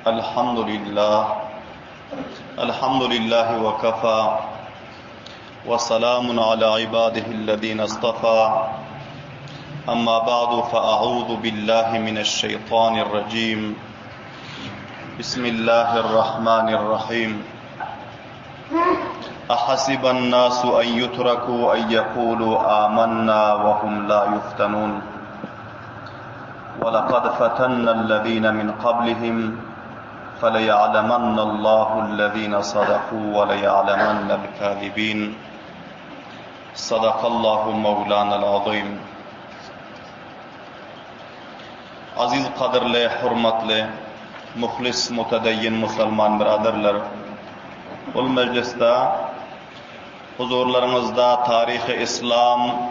الحمد لله الحمد لله وكفى وسلام على عباده الذين اصطفى أما بعد فأعوذ بالله من الشيطان الرجيم بسم الله الرحمن الرحيم أحسب الناس أن يتركوا أن يقولوا آمنا وهم لا يفتنون ولقد فتنا الذين من قبلهم فليعلمن الله الذين صدقوا وليعلمن الكاذبين صدق الله مولانا العظيم Aziz gadyrly, hormatly, muhlis, mutedeyyin musulman biraderler! Bul mejlisde huzurlaryňyzda taryhy islam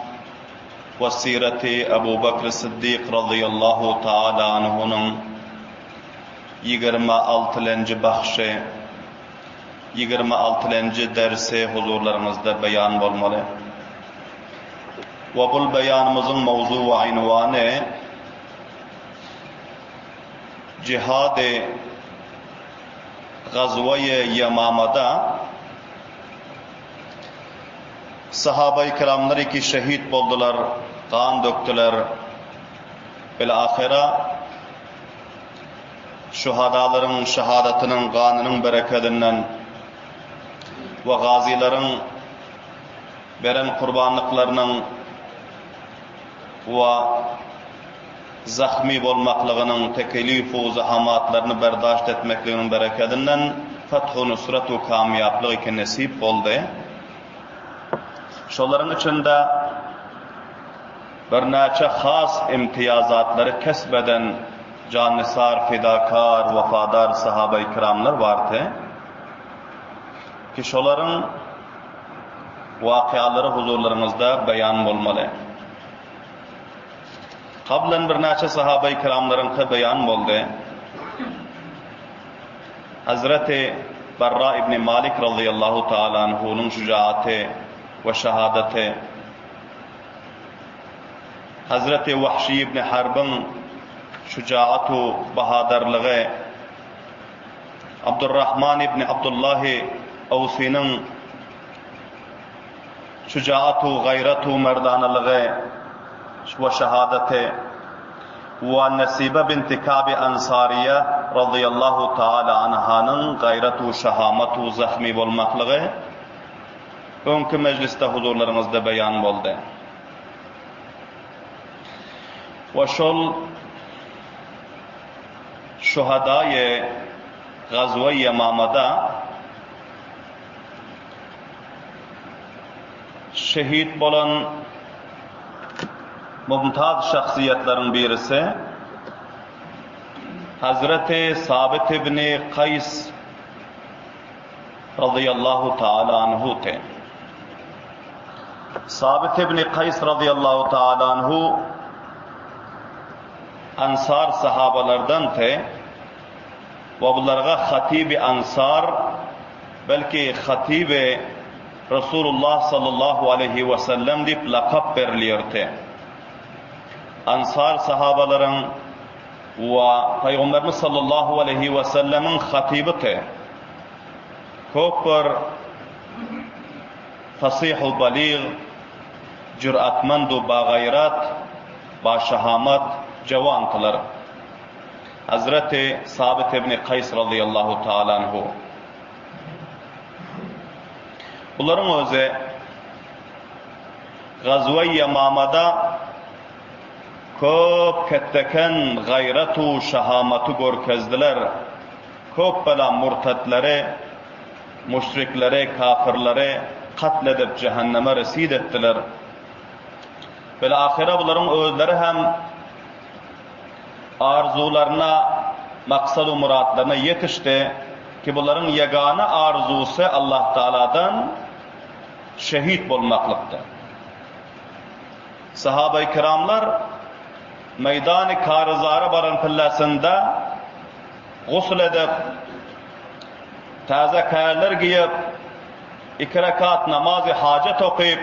we sireti Ebu Bekr Siddik razyýallahu taala anhunyň 26-lenji bahşy, 26-lenji dersi huzurlaryňyzda beýan bolmaly. We bul beýanymyzyň mowzu we ynwany Jihady Gazwaýy Ýemamada Sahabaýy kiramlar iki şehit boldular, gan dökdüler. Bil-ahyra şuhadalaryň şahadatynyň ganynyň berekedinden we gazylaryň beren gurbanlyklarynyň we zahmy bolmaklygynyň tekelif-u zahamatlaryny berdaşt etmekliginiň berekedinden feth-u nusrat-u kamýaplyk iki nesip boldy. Şolaryň içinde birnäçe has imtiýazatlary kesp eden jannisar, fidakar, wepadar sahabaýy kiramlar bardy ki, şolaryň wakyalary huzurlaryňyzda beýan bolmaly. Kablan birnäçe sahabaýy kiramlaryňky beýan boldy. Hazreti Barra ibn Malik razyýallahu taala anhunyň şujaaty we şahadaty, Hazreti Wahşy ibn Harbyň şujaatu bahadarlygy, Abdurrahman ibn Abdullahi Awsynyň şujaatu, gaýratu, merdanalygy we şahadaty we Nesibe binti Kabi Ansaryýa razyýallahu taala anhanyň gaýratu, şahamatu, zahmy bolmaklygy öňki mejlisde huzurlaryňyzda beýan boldy. We şol Şuhadaýy Gazwa Ýemamada şehit bolan mumtaz şahsyýetleriň birisi Hazreti Sabit ibn Kaýs razyýallahu taala anhudy. Sabit ibn Kaýs razyýallahu taala anhu Ansar sahabalardandy we bularga Hatibi Ansar, belki Hatibi Resulullah sallallahu aleýhi we sellem diýip lakap berilýärdi. Ansar sahabalaryň we Pygamberimiz sallallahu aleýhi we sellemiň hatibydy. Köp bir fasyh-u balyg, jüratmend-u bagaýrat, Başahamat jawandylar. Hazreti Sabyt ibn Kaýs razyýallahu taala anhu. Bularyň özi Gazwa-i Ýemamada köp ketdeken gaýrat-u şahamaty görkezdiler. Köp bela murtatlary, müşrikleri, kafyrlary katl edip jähenneme resid etdiler. Bil-ahyra bularyň özleri hem arzuwlaryna, maksad-u myratlaryna ýetişdi ki, bularyň ýegana arzuwsy Allah Tagaladan şehit bolmaklykdy. Sahabaýy kiramlar meýdany Karyzara baran pillesinde gusl edip, täze kärler geýip, iki rekat namazy hajat okyp,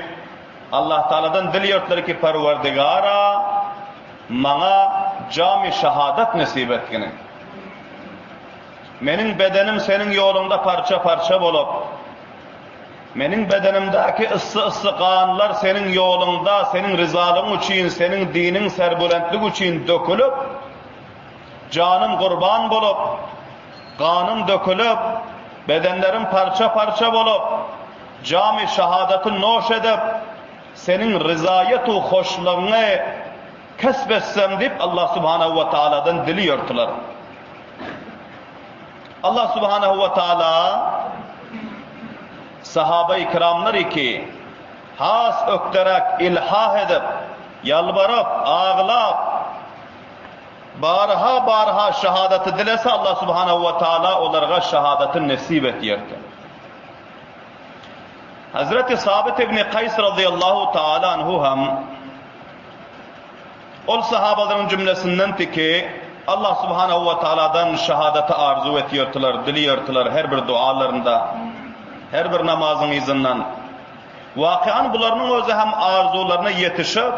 Allahtagaladan dil ýörtler ki, Perwerdigara, maňa jamy şahadat nesip etgin. Meniň bedenim Seniň ýoluňda parça-parça bolup, meniň bedenimdäki yssy-yssy ganlar Seniň ýoluňda, Seniň ryzalygyň üçin, Seniň diniň serbulentligi üçin dökülip, janym gurban bolup, ganym dökülip, bedenlerim parça-parça bolup, jamy şahadaty noş edip, Seniň ryzaýet-u hoşlugyňy kesp etsem diýip, Allah subhanahu we taaladan dili ýörtüler. Allah subhanahu we taala sahaba-i kiramlar ki has ökderäk ilhah edip, ýalbaryp, aglap, barha-barha şahadaty dilese Allah subhanahu we taala olarga şahadaty nesip etýärdi. Hazreti Sabit ibn Kaýs razyýallahu taala anhu hem Ol sahabalaryň jümlesindendi ki, Allah subhanahu we taaladan şahadaty arzuw etýärdiler, dileýärdiler her bir dualarynda, her bir namazyň yzyndan. Wakyan bularynyň özi hem arzuwlaryna ýetişip,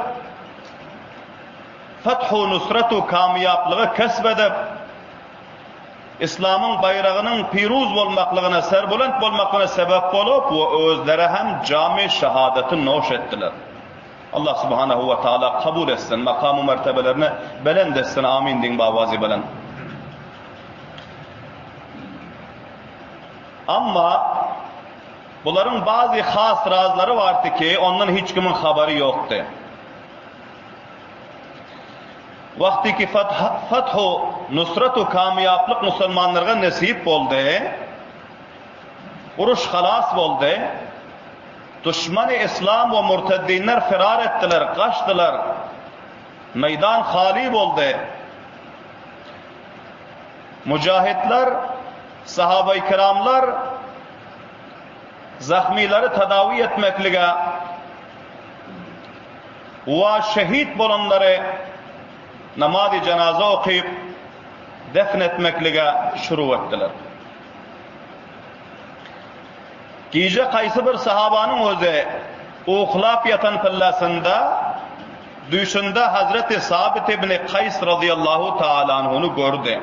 fethu nusratu kamyýaplygy kesp edip, Islamyň baýragynyň piruz bolmaklygyna, serbulent bolmaklygyna sebäp bolup we özleri hem jamy şahadaty noş etdiler. Allah subhanahu we taala kabul etsin, makam-u mertebelerini belent etsin, amin diýiň bawazy bilen. Amma bularyň bazy has razlary bardy ki, ondan hiç kimiň habary ýokdy. Wagty ki fathu, nusratu kamyýaplyk musulmanlarga nesip boldy, uruş halas boldy, Duşmany yslam we murteddinler firar etdiler, gaçdylar. Meýdan haly boldy. Mujahidler, sahabaýy kiramlar zahmylary tadawi etmeklige we şehit bolanlary namazy jenaza okyp defn etmeklige şuru etdiler. Gije haýsy bir sahabanyň özi uklap ýatan pillasynda düýşünde Hazreti Sabit ibn Kaýs razyýallahu taala anhuny gördi.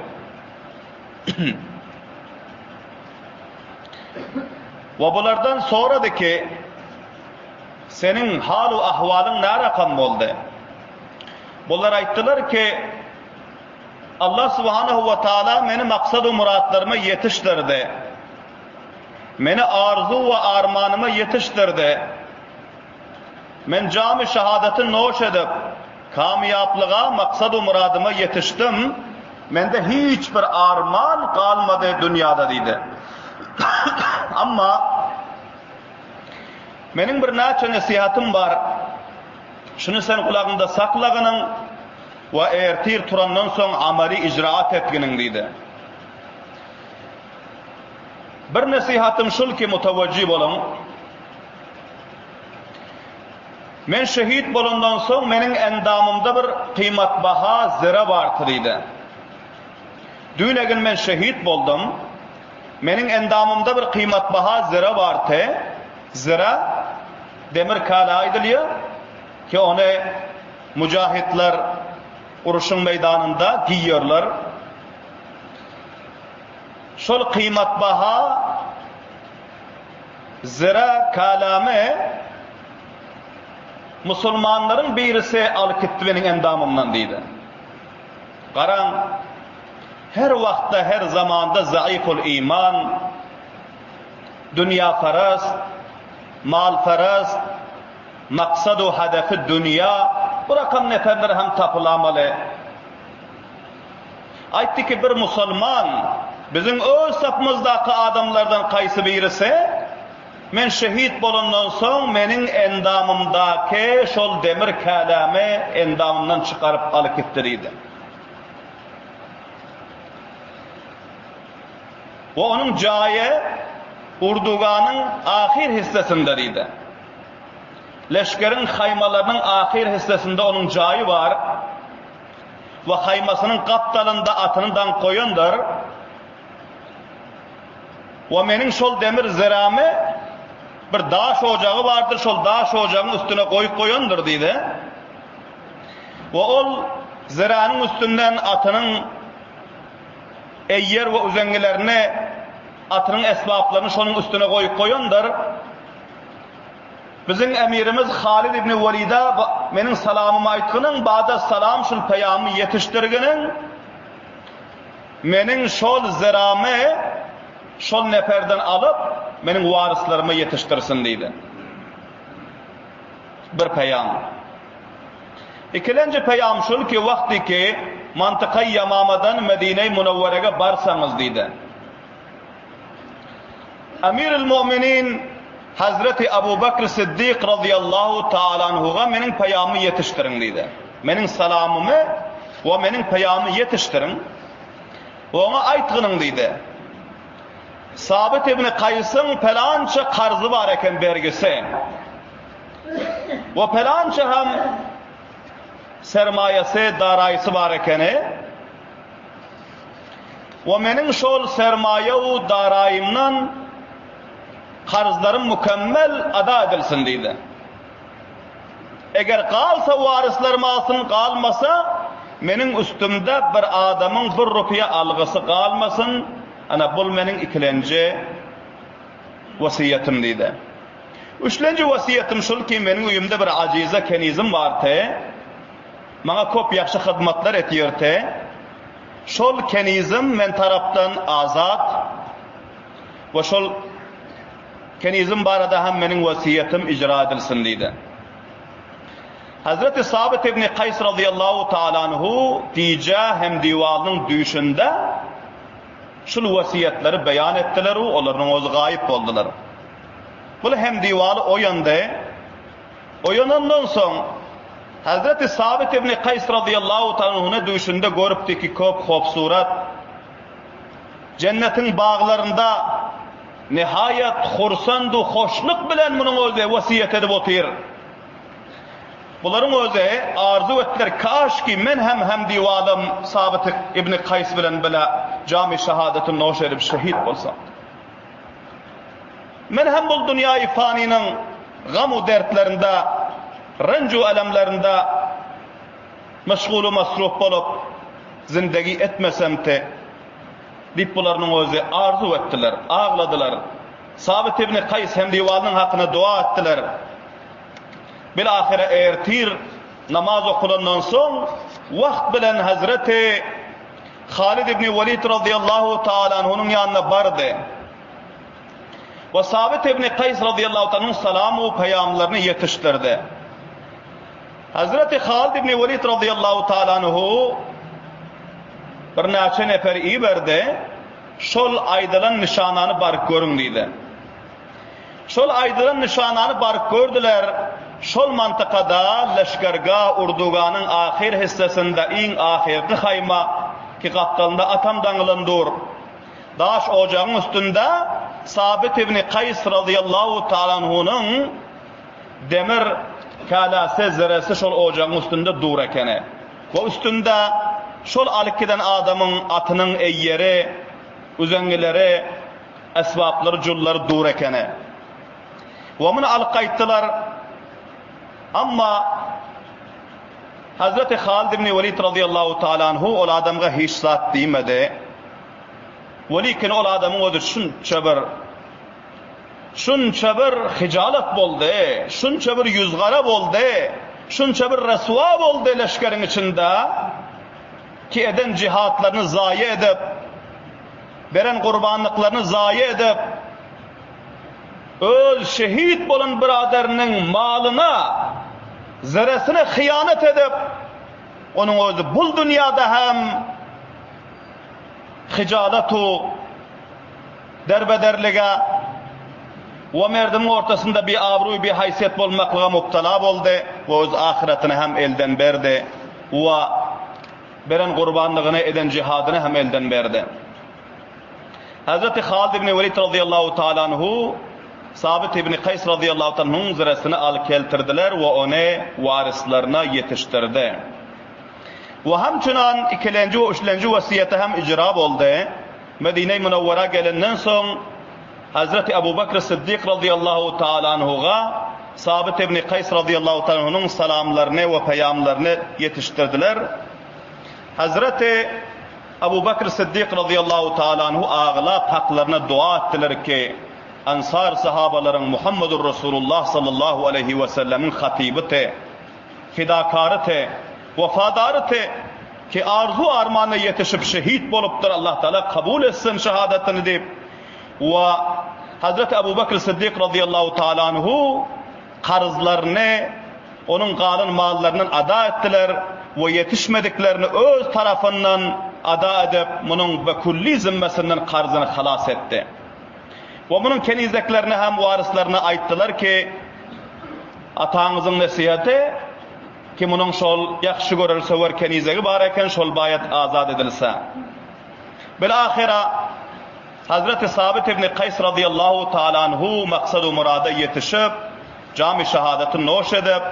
We bulardan sorady ki, Seniň halu ahwalyň närakam boldy? Bular aýtdylar ki, Allah subhanahu we taala meni maksadu muratlaryma ýetişdirdi. Meni arzuw we armanyma ýetişdirdi. Men jamy şahadaty noş edip, kamyýaplyga, maksad-u-myradyma ýetişdim. Mende hiç bir arman galmady dünýada diýdi. Amma meniň bir näçe nesihatym bar. Şuny sen gulagyňda saklagynyň we ertir turandan soň amaly icraat etginiň diýdi. Bir nesihatym şul ki mutawajjy boluň. Men şehit bolandan soň meniň endamymda bir gymatbaha zire bardy diýdi. Düýnegin men şehit boldum. Meniň endamymda bir gymatbaha zire bardy. Zire demir kala aýdylýar ki ony mujahidler uruşyň meýdanynda giýerler. Şol kymatbaha zira kalamy musulmanlaryň birisi alyp gitdi meniň endamymdan diýdi. Garaň, her wagtda, her zamanda zaiful iman, dünýaparast, malparast, maksadu hedefi dünýa, bu rakam neperler hem tapylamaly. Aýtdy ki, bir musulman, biziň öz sapymyzdaky adamlardan kaýsy birisi, men şehit bolandan soň meniň endamymdaky şol demir kälämi endamymdan çykaryp alyp gitdi diýdi. We onuň jaýy Urduganyň ahyr hissesinde diýdi. Leşgeriň haýmalarynyň ahyr hissesinde onuň jaýy bar. We haýmasynyň gapdalynda atyny daňyp goýandyr. We meniň şol demir zeramy bir daş ojagy bardyr, şol daş ojagyň üstüne goýup goýandyr diýdi. We ol zeranyň üstünden atynyň. Eýer we üzeňňilerini, atynyň esbaplaryny şonuň üstüne goýup goýandyr. Biziň emirimiz Halid ibn Welide meniň salamymy aýtgynyň, bada salam şul peýamy ýetişdirginiň, meniň şol zeramy şol neperden alyp, meniň waryslaryma ýetişdirsin diýdi. Bir peýam. Ikilenji peýam şul ki, wagty ki, Mantykaý Ýamamadan Medine-i Munawwerege barsaňyz diýdi. Emirül Mu'minin Hazreti Abu Bekr Siddik razyýallahu taala anhuga meniň peýamymy ýetişdiriň diýdi. Meniň salamymy we meniň peýamymy ýetişdiriň we oňa aýtgynyň diýdi. Sabyt ibn Kaýsyň pelança karzy bar eken bergisi. We pelança hem sermaýasy, daraýysy bar ekeni. We meniň şol sermaýa-u daraýymdan karzlarym mükemmel ada edilsin diýdi. Eger galsa waryslarym alsyn, galmasa, meniň üstümde bir adamyň bir rupiýa algysy galmasyn, ana bul meniň ikilenji wesýetim diýdi. Üçlenji wesýetim şul ki, meniň öýümde bir ajiza kenizim bardy, maňa köp ýagşy hyzmatlar etýärdi. Şol kenizim men tarapdan azat we şol kenizim barada hem meniň wesýetim ijra edilsin diýdi. Hazreti Sabyt ibn Kaýs razyýallahu taala anhu gije hem diwalynyň düýşünde şul wesýetleri beýan etdiler we olaryň özi gaýyp boldular. Bul hem diwaly oýandy. Oýanandan soň, Hazreti Sabyt ibn Kaýs razyýallahu taala anhuny düýşünde görüpdi ki, köp hopsurat, jennetiň baglarynda nihaýat hursand-u hoşluk bilen munuň özi wesýet edip otyr. Bularyň özi arzuw etdiler, Kaşki men hem hemdiwalym Sabyt ibn Kaýs bilen bile jamy şahadaty noş edip şehit bolsam. Men hem bul dünýäýi fanynyň gam-u dertlerinde, renj-u elemlerinde meşgul-u mesruf bolup, zindegi etmesemti diýip bularynyň özi arzuw etdiler, agladylar. Sabyt ibn Kaýs hemdiwalynyň hakyna doga etdiler. Bilahyra ertir namaz okulandan soň wagt bilen Hazreti Halid ibn Welid razyýallahu taala anhunyň ýanyna bardy. We Sabyt ibn Kaýs razyýallahu taala anhunyň salam we peýamlaryny ýetişdirdi. Hazreti Halid ibn Welid razyýallahu taala anhu birnäçe nefer iberdi, şol aýdylan nyşanany baryp görüň diýdi. Şol aýdylan nyşanany baryp gördüler, şol mantykada leşgergah urduganyň ahyr hissesinde iň ahyrky haýma, ki gapdalynda atam daňylan dur. Daş ojagyň üstünde Sabyt ibn Kaýs razyýallahu taala anhunyň demir käläsi, ziresi şol ojagyň üstünde dur ekeni. We üstünde şol alyp giden adamyň atynyň eýeri, üzeňňileri, Esbaplary, jullary dur ekeni. We muny alyp gaýtdylar. Amma Hazreti Halid ibn Welid razyýallahu taala anhu ol adamga hiç zat diýmedi. Welikin ol adamyň özi şunça bir şunça bir hijalat boldy, şunça bir ýüzgara boldy, şunça bir reswa boldy leşgeriň içinde ki eden jihatlaryny zaýa edip, beren gurbanlyklaryny zaýa edip, öz şehit bolan byraderiniň malyna, zeresine hyýanat edip, onuň özi bul dünýäde hem hyjalatu derbederlige we merdimiň ortasynda biabruý, bihaýsyýet bolmaklyga mubtala boldy we öz ahyretini hem elden berdi we Beren gurbanlygyny, eden jihadyny hem elden berdi. Hazreti Halid ibn Welid razyýallahu taala anhu Sabyt ibn Kaýs razyýallahu taala anhuň ziresini alyp keltirdiler we ony waryslaryna ýetişdirdi. We hemçünan ikilenji we üçlenji wesýeti hem ijra boldy. Medine-i Munawwara gelenden soň Hazreti Abu Bekr Siddik razyýallahu taala anhuga Sabyt ibn Kaýs razyýallahu taala anhunyň salamlaryny we peýamlaryny ýetişdirdiler. Hazreti. Abu Bakr Siddik razyýallahu taala anhu aglap haklaryna dua etdiler ki, Ansar sahabalaryň Muhammedur Rasulullah sallallahu aleýhi we sellemiň hatyby te, fidakary te, wefadary te, ki arzuw-armanyna ýetişip şehit bolupdyr, Allah Taala kabul etsin şehadatyny diýip we Hazreti Abu Bakr Siddik razyýallahu taala anhu karzlaryny onuň galan mallaryndan ada etdiler we ýetişmediklerini öz tarapyndan ada edip, munuň be-külli zimmesinden karzyny halas etdi. We munuň kenizeklerine hem waryslaryna aýtdylar ki, Ataňyzyň nesiheti ki, munuň şol ýahşy görer söwer kenizegi bar eken, şol baýat azat edilse. Bil-ahyra, Hazreti Sabit ibn Kaýs razyýallahu taala anhu maksad-u murada ýetişip, jamy şahadaty noş edip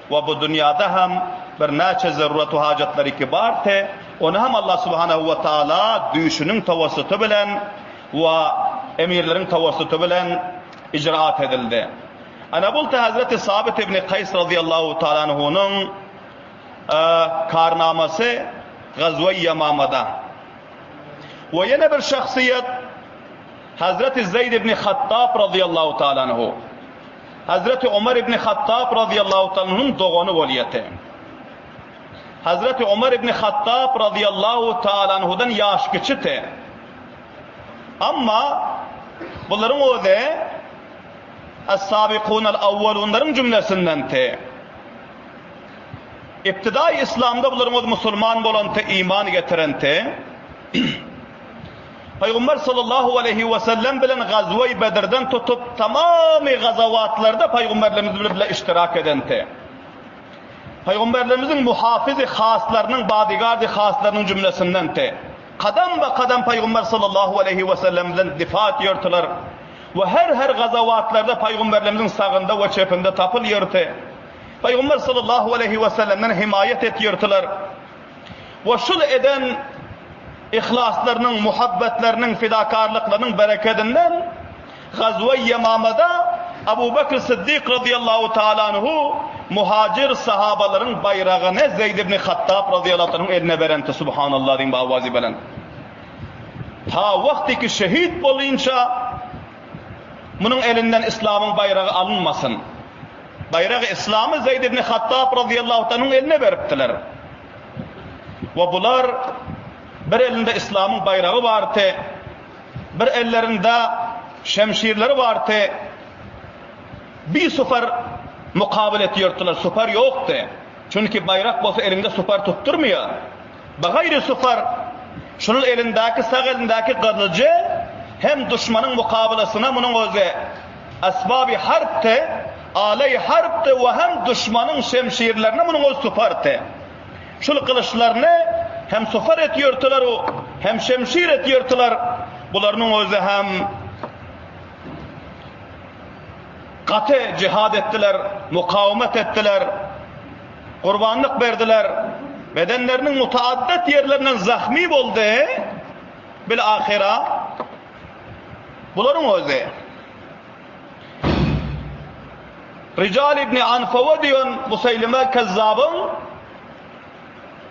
we bu dünýada hem birnäçe zeruratu hajatlary ki bar te, ony hem Allah subhanahu we taala düýşüniň tawassuty bilen we emirleriň tawassuty bilen icraat edildi. Ana bul te Hazreti Sabit ibn Kaýs razyýallahu taala anhunyň karnamasy Gazwa-i Ýamamada. We ýene bir şahsyýet Hazreti Zeýd ibn Hattab razyýallahu taala anhu. Hazreti Omar ibn Hattab razyýallahu taala anhunyň dogany bolýardy. Hazreti Omar ibn Hattab razyýallahu taala anhudan ýaş kiçidi. Amma bularyň özi Es-sabikunel awwalunlaryň jümlesindendi. Ibtidaý yslamda bularyň özi musulman bolante iman getirente. Pygamber sallallahu aleýhi we sellem bilen Gazweý Bedirden tutup tamamy gazawatlarda pygamberlerimiz bilen bile iştirak edente. Pygamberlerimiziň muhafyzy haslarynyň badigardy haslarynyň jümlesindente. Kadam be kadam pygamber sallallahu aleýhi we sellem bilen difa etýärtiler. We her-her gazawatlarda pygamberlerimiziň sagynda we çepinde tapylýardy. Pygamber sallallahu aleýhi we sellemden himaýat etýärdiler. We şul eden yhlaslarynyň, muhabbetleriniň, fidakarlyklarynyň berekedinden Gazwe-i Ýemamada Abu Bekr Siddik razyýallahu taala anhu muhajir sahabalaryň baýragyny Zeýd ibn Hattab razyýallahu taala anhuň eline berenti, Subhanallah diýiň bi awazy belent. Ta wagtyky şehit bolynça munuň elinden yslamyň baýragy alynmasyn. Baýragy yslamy Zeýd ibn Hattab razyýallahu taala anhuň eline beripdiler. We bular bir elinde yslamyň baýragy bardy, bir ellerinde şemşirleri bardy. Bir sufar mukabyl etýärdiler, sufar ýokdy. Çünki baýrak bolsa eliňde sufar tutdurmaýar. Bagaýry sufar, şunuň elindäki, sag elindäki gylyjy hem duşmanyň mukabylasyna munuň özi esbaby harpdy, aleý harpdy we hem duşmanyň şemşirlerine munuň özi sufardy. Şul gylyçlaryny hem sufar etýärdiler u hem şemşir etýärdiler. Bularynyň özi hem gaty jihad etdiler, mukawemet etdiler. Gurbanlyk berdiler. Bedenleriniň mutaaddet ýerlerinden zahmy boldy. Bil-ahyra bularyň özi Rijal ibn Anfawa diýen Museýlime Kezzabyň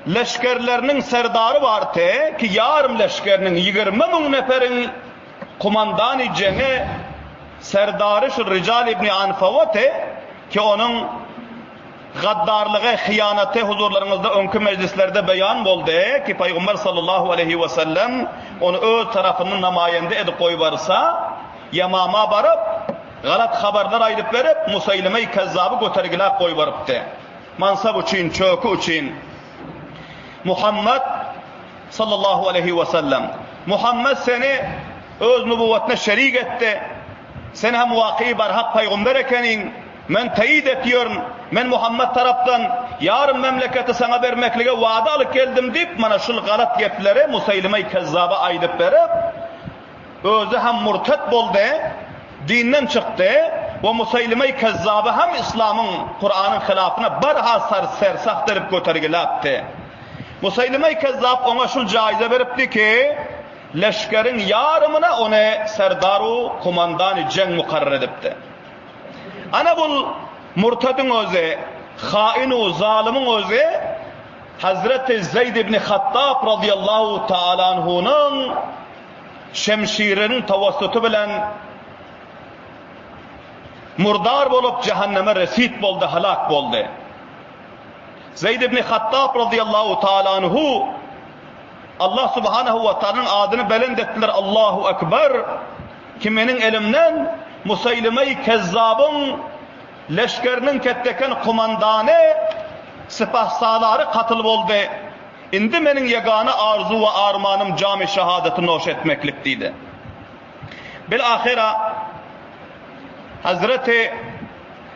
leşgerleriniň serdary bardy ki, ýarym leşgeriniň, 20 müň neperiň kumandany jeňe serdary şu Rijal ibn Anfawady ki, onuň Gaddarlygy, hyýanaty huzurlaryňyzda öňki mejlislerde beýan boldy ki, Pygamber sallallahu aleýhi we sellem ony öz tarapyndan namaýende edip goýbarsa, Ýamama baryp, galat habarlar aýdyp berip, Museýlimeý Kezzaby götergiläp goýbarypdy. Mansap üçin, çöki üçin. Muhammet sallallahu aleýhi we sellem, Muhammet seni öz nubuwatyna şerik etdi. Sen hem wakyýy barhak pygamber ekeniň. Men teýit etýärin, men Muhammet tarapdan ýarym memleketi saňa bermeklige wada alyp geldim diýip, mana şul galat gepleri Museýlimeý Kezzaba aýdyp berip, özi hem murtet boldy, dinden çykdy we Museýlimeý Kezzaby hem yslamyň, Kuranyň hylafyna barha sersah edip götergiläpdi. Museýlimeý Kezzap oňa şul jaýza beripdi ki, leşgeriň ýarymyna ony serdar-u kumandany jeň mukarrar edipdi. Ana bul murtadyň özi, hain-u zalymyň özi. Hazreti Zeýd ibn Hattab razyýallahu taala anhunyň şemşiriniň tawassuty bilen murdar bolup jähenneme resit boldy, halak boldy. Zeýd ibn Hattab razyýallahu taala anhu Allah subhanahu we taalanyň adyny belent etdiler, Allahu ekber, ki meniň elimden Museýlime-i Kezzabyň leşgeriniň ketdeken komandany, sypahsalary katyl boldy. Indi meniň ýegana arzuw we armanym jamy şahadaty noş etmeklik diýdi. Bil-ahyra Hazreti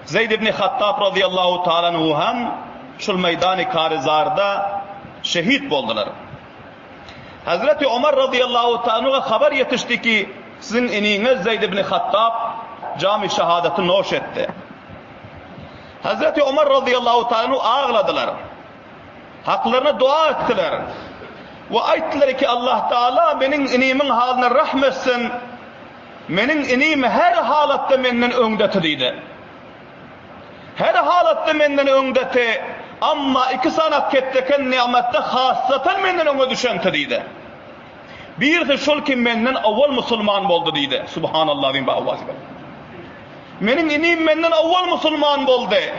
Zeýd ibn Hattab razyýallahu taala anhu hem şul meýdany Karyzarda şehit boldular. Hazreti Omar razyýallahu taala anhuga habar ýetişdi ki, siziň iniňiz Zeýd ibn Hattab jamy şahadaty noş etdi. Hazreti Omar razyýallahu taala anhu agladylar. Haklaryna dua etdiler. We aýtdylar ki, Allah Taala meniň inimiň halyna rahm etsin. Meniň inim her halatda menden öňdeti diýdi. Her halatda menden öňdeti, amma iki sanak ketdeken nygmatda hassatan menden öňe düşenti diýdi. Birisi şol ki menden owal musulman boldy diýdi. Subhanallah diýin ba owazy bilen. Meniň inim menden owal musulman boldy.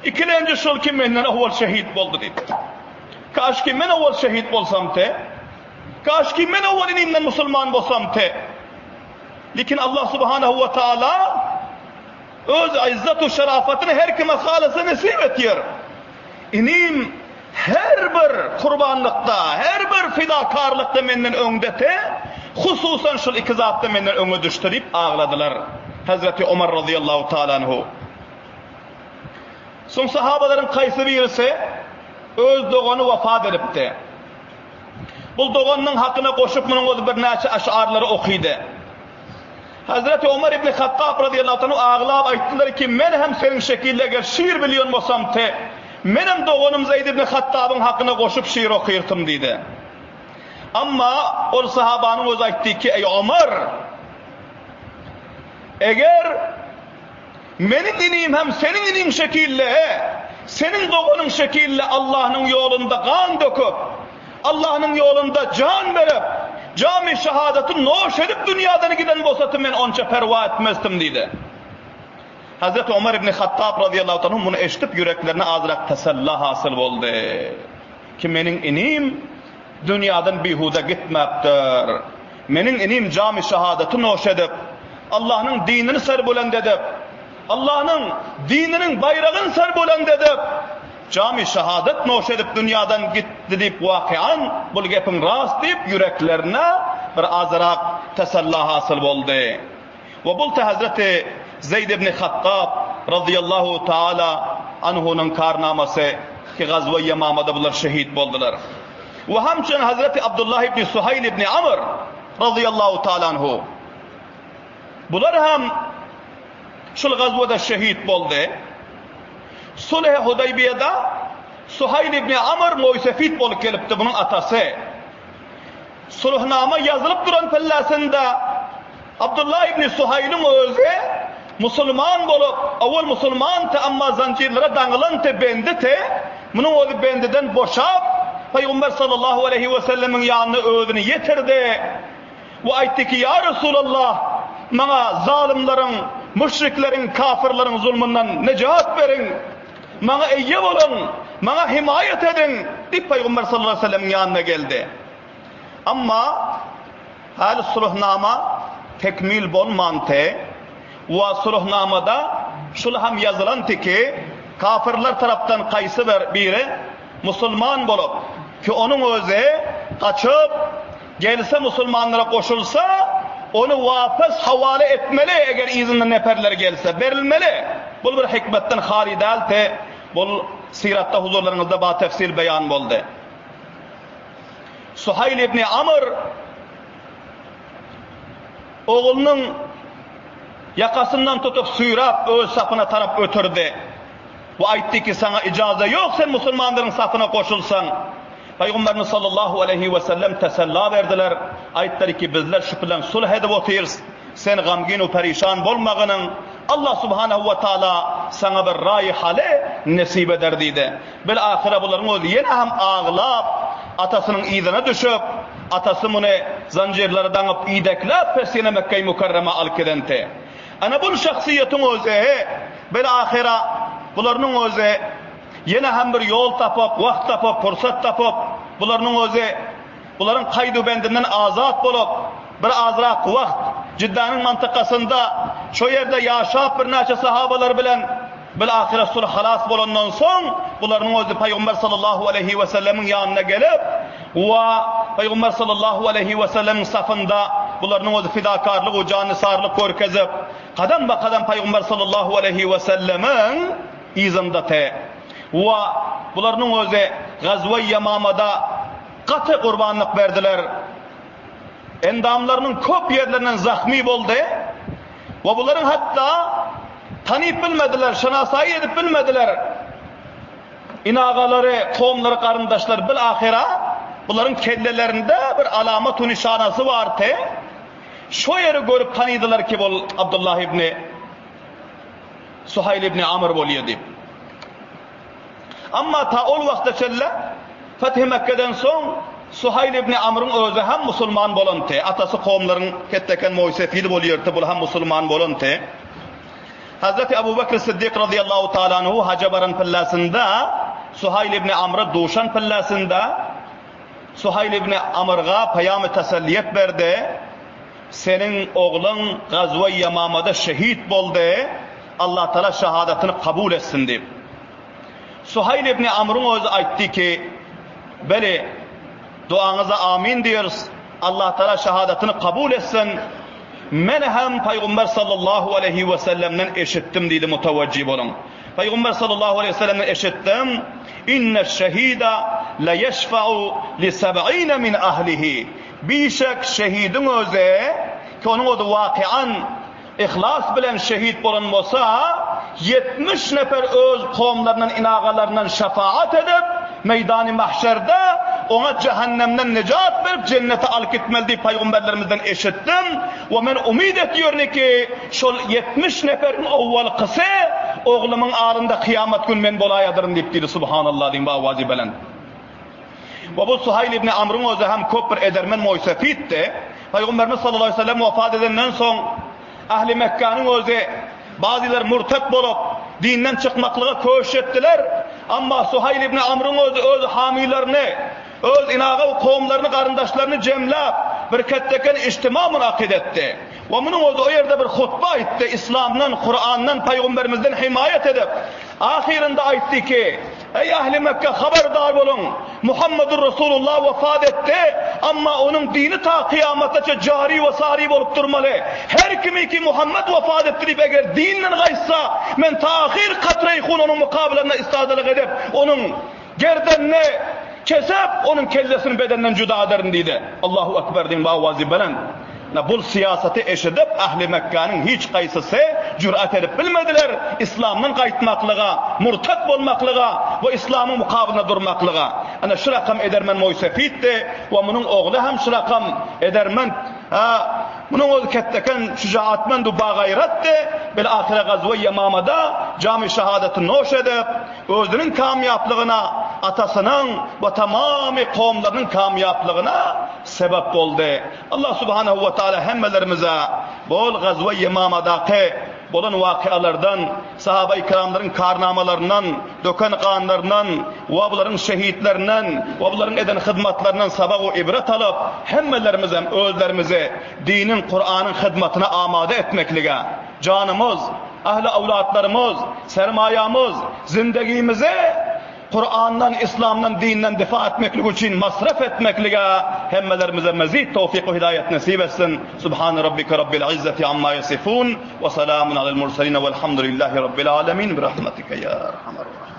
Ikilenji şol ki menden owal şehit boldy diýdi. Kaşki men owal şehit bolsam te. Kaşki men owal inimden musulman bolsam te. Lekin Allah subhanahu we taala öz izzet we şerafatyny her kime halasa nesip etýär. Inim her bir kurbanlykda, her bir fidakarlykda menden öňdete, hususan şul iki zatda menden öňe düşdi diýip agladylar. Hazreti Omar razyýallahu taala anhu. Soň sahabalaryň kaýsy birisi öz dogany wafat edipdi. Bul doganynyň hakyna goşup munuň özi birnäçe aşarlary okydy. Hazreti Omar ibn Hattab razyýallahu anhu aglap aýtdylar ki, men hem seniň şekilde eger şyr bilýän bolsam te, menem doganym Zeýd ibn Hattabyň hakyna goşup şyr okyrtym diýdi. Amma ol sahabanyň özi aýtdy ki, eý Omar! Eger Meniň inim hem seniň iniň şekilli, seniň doganyň şekilli Allahnyň ýolunda gan döküp, Allahnyň ýolunda jan berip, jamy şahadaty noş edip dünýadan giden bolsady men onça perwa etmezdim diýdi. Hazreti Omar ibn Hattab razyýallahu anhu muny eşidip ýüreklerine azrak tesella hasyl boldy. Ki meniň inim dünýadan bihuda gitmäpdir. Meniň inim jamy şahadaty noş edip, Allahnyň dinini serbulend edip, Allahnyň dininiň baýragyny serbulend edip, jamy şahadat noş edip dünýadan gitdi diýip wakyan bul gepiň rast diýip ýüreklerine bir azyrak tesella hasyl boldy. We bul te Hazreti Zeýd ibn Hattab razyýallahu taala anhunyň karnamasy ki gazwa Ýemamada bular şehit boldular. We hamçyn Hazreti Abdullah ibn Suhaýl ibn Amr razyýallahu taala anhu. Bular hem şul gazwada şehit boldy. Sulh-i Hudaýbiýede Suhaýl ibn Amr moýsefit bolup gelipdi, bunuň atasy. Sulhnama ýazylyp duran pellesinde Abdullah ibn Suhaýlyň özi musulman bolup, owal musulmandy, emma zanjirlere daňylandy, bendidi. Munuň özi bendiden boşap, Pygamber sallallahu aleýhi wesellemiň ýanyna özüni ýetirdi we aýtdy ki, Ýa Resulallah, maňa zalymlaryň, müşrikleriň, kafyrlaryň zulmundan nejat beriň! Maňa eýe boluň, maňa himaýat ediň! diýip Pygamber sallallahu aleýhi wesellemiň ýanyna geldi. Emma häli sulhnama tekmil bolmanty we sulhnamada şul hem ýazylanty ki, kafirler tarapdan kaýsy bir biri musulman bolup, ki onuň özi gaçyp gelse musulmanlara goşulsa, ony wapas hawala etmeli, eger yzyndan neperler gelse, berilmeli. Bul bir hikmetden haly dälti, bul syratda huzurlaryňyzda batefsil beýan boldy. Suhaýl ibn Amr oglunyň ýakasyndan tutup süýräp öz sapyna tarap ötürdi we aýtdy ki, saňa ijaza ýok sen musulmanlaryň sapyna goşulsaň. Pygamberimiz sallallahu aleýhi we sellem tesella berdiler, aýtdylar ki, bizler şu bilen sulh edip otyrys, sen gamgyn we perişan bolmagynyň, Allah subhanahu we taala saňa bir raýy haly. nesip eder diýdi. Bil-ahyra bularyň özi ýene hem aglap, atasynyň yzyna düşüp, atasy muny zanjyrlara daňyp idekläp pes ýene Mekgeý Mükerremä alyp gidenti. Ana bul şahsyýetiň özi bil-ahyra bularynyň özi ýene hem bir ýol tapyp, wagt tapyp, pursat tapyp, bularynyň özi Bularyň kaýdu-bendinden azat bolup, bir azrak wagt Jiddanyň mantykasynda, şo ýerde ýaşap birnäçe sahabalar bilen bil-ahyra sulh halas bolandan soň, bularyň özi Pygamber sallallahu aleýhi wesellemiň ýanyna gelip we Pygamber sallallahu aleýhi wesellemiň safynda bularynyň özi fidakarlyk we jannysarlyk görkezip, kadam-ba-kadam Pygamber sallallahu aleýhi wesellemiň yzynda-te we bularynyň özi Gazwa-i Ýamamada Gaty gurbanlyk berdiler. Endamlarynyň köp ýerlerinden zahmy boldy we bularyň hatda tanyp bilmediler, şynasaýy edip bilmediler. Inagalary, kowumlary, garyndaşlary bil-ahyra bularyň kellelerinde bir alamat-u nyşanasy bardy. Şo ýeri görüp tanydylar ki, bul Abdullah ibni Suhaýl ibni Amr bolýar diýip. Emma ta ol wagta çenli Fethi Mekgeden soň Suhaýl ibn Amryň özi hem musulman bolandy. Atasy kowumlaryň ketdeken moýsefidi bolýardy, bul hem musulman bolandy. Hazreti Abu Bekr Siddik razyýallahu taala anhu haja baran pillasynda Suhaýl ibn Amra duşan pillasynda Suhaýl ibn Amrga paýamy tasalliýet berdi. Seniň ogluň Gazwa-i Ýamamada şehit boldy, Allatagala şahadatyny kabul etsin diýip. Suhaýl ibn Amryň özi aýtdy ki, Beli, duaňyza amin diýeris, Allatagala şahadatyny kabul etsin, men hem Pygamber sallallahu aleýhi wesellemden eşitdim diýdi, mutawajjih boluň. Pygamber sallallahu aleýhi wesellemden eşitdim, Inneş-şehide leýeşfa'u li seb'ine min ahlihi. Bişek şehidiň özi, ki onuň özi wakyan yhlas bilen şehit bolan bolsa, 70 nefer öz kowumlaryndan, inagalaryndan şefaat edip, meýdany mahşerde oňa jähennemden nejat berip, jennete alyp gitmeli diýip pygamberlerimizden eşitdim we men umyt etýärin ki, şol 70 neferiň owalkysy oglumyň alynda kyýamat gün men bolaýadyryn diýip diýdi. Subhanallah diýiň, owazy belent. We bu Suhaýl ibn Amryň özi hem köp bir edermen moýsefitdi. Pygamberimiz sallallahu aleýhi we sellem wefat edenden soň, ähli Mekgäniň özi bazylar murtet bolup, dinden çykmaklyga köşüş etdiler. Emma Suhaýl ibn Amryň özi öz hamylaryny, öz inaga we kowumlaryny, garyndaşlaryny jemläp, bir ketdeken ijtima munakyt etdi. We munuň özi o ýerde bir hutba aýtdy, Yslamdan, Kurandan, Pygamberimizden himaýat edip, ahyrynda aýtdy ki, Eý ähli Mekge habardar boluň! Muhammedur Resulullah wefat etdi, emma onuň dini ta kyýamataça jary we sary bolup durmaly. Her kimiki Muhammet wefat etdi diýip eger dinden gaýtsa, men ta ahyr katreý hun onuň mukabylynda istadalyk edip, onuň gerdenini kesip, onuň kellesini bedenden juda ederin diýdi. Allahu Ekber diýiň we owazy belent. Na bul syýasaty eşidip ähli Mekgäniň hiç gaýsysy jürat edip bilmediler islamdan gaýtmaklyga, murtat bolmaklyga we islamyň mukabylynda durmaklyga. Ana şu rakam edermen moýsefitdi we munuň ogly hem şu rakam edermen ha munuň özi ketdeken şujaatmend we bagaýratdy. Bil ahyra gazwa Ýamamada jamy şahadaty noş edip özüniň kamýaplygyna atasynyň we tamamy kowumlarynyň kamýaplygyna sebäp boldy. Allah subhanehu we taala hemmelerimize bol Gazwe Ýemamadaky bolan wakyalardan, sahaba-i kiramlaryň karnamalaryndan, döken ganlaryndan we bularyň şehitlerinden we bularyň eden hyzmatlaryndan sabak we ibret alyp, hemmelerimizem özlerimizi diniň, Kuranyň hyzmatyna amada etmeklige, janymyz, ähli-awlatlarymyz, sermaýamyz, zindegimizi Kurandan, Islamdan, dinden difa etmeklik üçin masraf etmeklige hemmelerimize mezid towfik we hidaýat nesip etsin. Subhane rabbike rabbil izzati amma ýasifun we salamun alel murselin welhamdulillahi rabbil alemin bi rahmetike ýa erhamer rahimin.